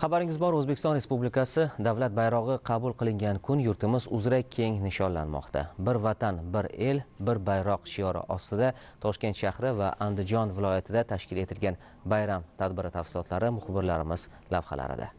Xabaringiz bor, O'zbekiston Respublikasi davlat bayrog'i qabul qilingan kun yurtimiz uzra keng nishonlanmoqda. Bir vatan, bir el, bir bayroq shiori ostida Toshkent shahri va Andijon viloyatida tashkil etilgan bayram tadbiri tafsilotlari muxbirlarimiz lavhalarida.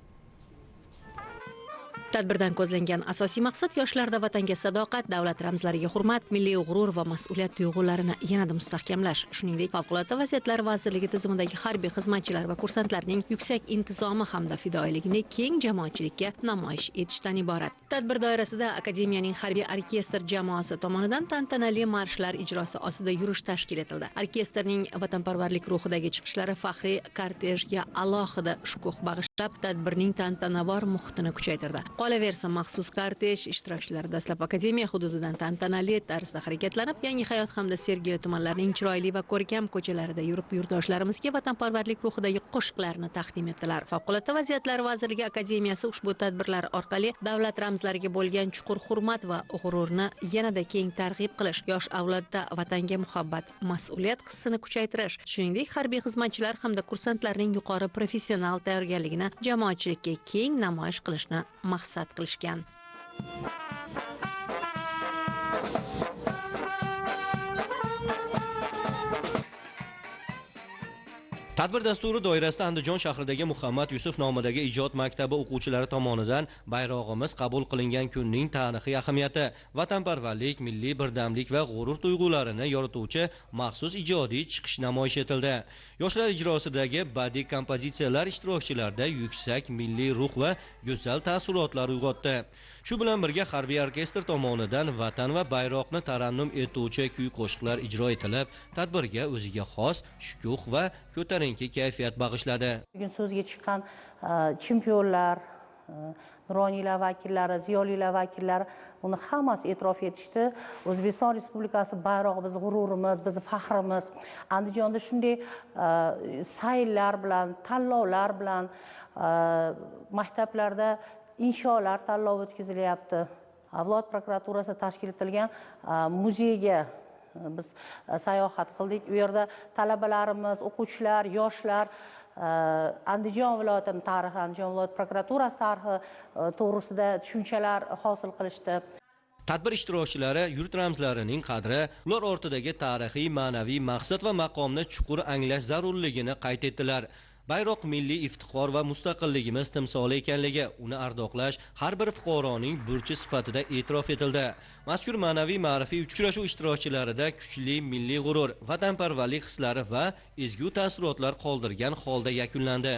Tadbirdan ko'zlangan asosiy maqsad yoshlarda vatanga sadoqat, davlat ramzlariga hurmat, milliy g'urur va mas'uliyat tuyg'ularini yanada mustahkamlash, shuningdek, Favqulodda vaziyatlar vazirligi tizimidagi harbiy xizmatchilar va kursantlarning yuksak intizomi hamda fidoyiligini keng jamoatchilikka namoyish etishdan iborat. Tadbir doirasida akademiyaning harbiy orkestr jamoasi tomonidan tantanali marshlar ijrosi ostida yurish tashkil etildi. Orkestrning vatanparvarlik ruhidagi chiqishlari faxriy kortejga alohida shukuh bag'ishlab, tadbirning tantanavor muhitini kuchaytirdi. Qolaversa, maxsus kortej ishtirokchilari dastlab akademiya hududidan tantanali tarzda harakatlanib, Yangi Hayot hamda Sergeli tumanlarining chiroyli va ko'rkam ko'chalarida yurib, yurtdoshlarimizga vatanparvarlik ruhidagi qo'shiqlarni taqdim etdilar. Favqulodda vaziyatlar vazirligi akademiyasi ushbu tadbirlar orqali davlat ramzlariga bo'lgan chuqur hurmat va g'ururni yanada keng targ'ib qilish, yosh avlodda vatanga muhabbat, mas'uliyat hissini kuchaytirish, shuningdek, harbiy xizmatchilar hamda kursantlarning yuqori professional tayyorgarligini jamoatchilikka keng namoyish qilishni maqsad qilishgan. Tadbir dasturi doirasida Andijon shahridagi Muhammad Yusuf nomidagi ijod maktabi o'quvchilari tomonidan bayrog'imiz qabul qilingan kunning tarixiy ahamiyati, vatanparvarlik, milliy birdamlik va g'urur tuyg'ularini yorituvchi maxsus ijodiy chiqish namoyish etildi. Yoshlar ijrosidagi badiiy kompozitsiyalar ishtirokchilarda yuksak milliy ruh va go'zal taassurotlar uyg'otdi. Shu bilan birga harbiy orkestr tomonidan vatan va bayroqni tarannum etuvchi kuy-qo'shiqlar ijro etilib, tadbirga o'ziga xos shukuh va ko'tarinki kayfiyat bag'ishladi. Bugun so'zga chiqqan chempionlar, nuroniylar vakillari, ziyolilar vakillari uni hammasi e'tirof etishdi. O'zbekiston Respublikasi bayrog'i biz g'ururimiz, biz faxrimiz. Andijonda shunday sayllar bilan, tanlovlar bilan maktablarda insholar tanlovi o'tkazilyapti. Avlod prokuraturasi tashkil etilgan muzeyga biz sayohat qildik. U yerda talabalarimiz, o'quvchilar, yoshlar Andijon viloyatining tarixi, Andijon viloyat prokuraturasi tarixi to'g'risida tushunchalar hosil qilishdi. Tadbir ishtirokchilari yurt ramzlarining qadri, ular ortidagi tarixiy, ma'naviy maqsad va maqomni chuqur anglash zarurligini qayd etdilar. Bayroq milliy iftixor va mustaqilligimiz timsoli ekanligi, uni ardoqlash har bir fuqaroning burchi sifatida e'tirof etildi. Mazkur ma'naviy ma'rifiy uchrashuv ishtirokchilarida kuchli milliy g'urur, vatanparvarlik hislari va ezgu taassurotlar qoldirgan holda yakunlandi.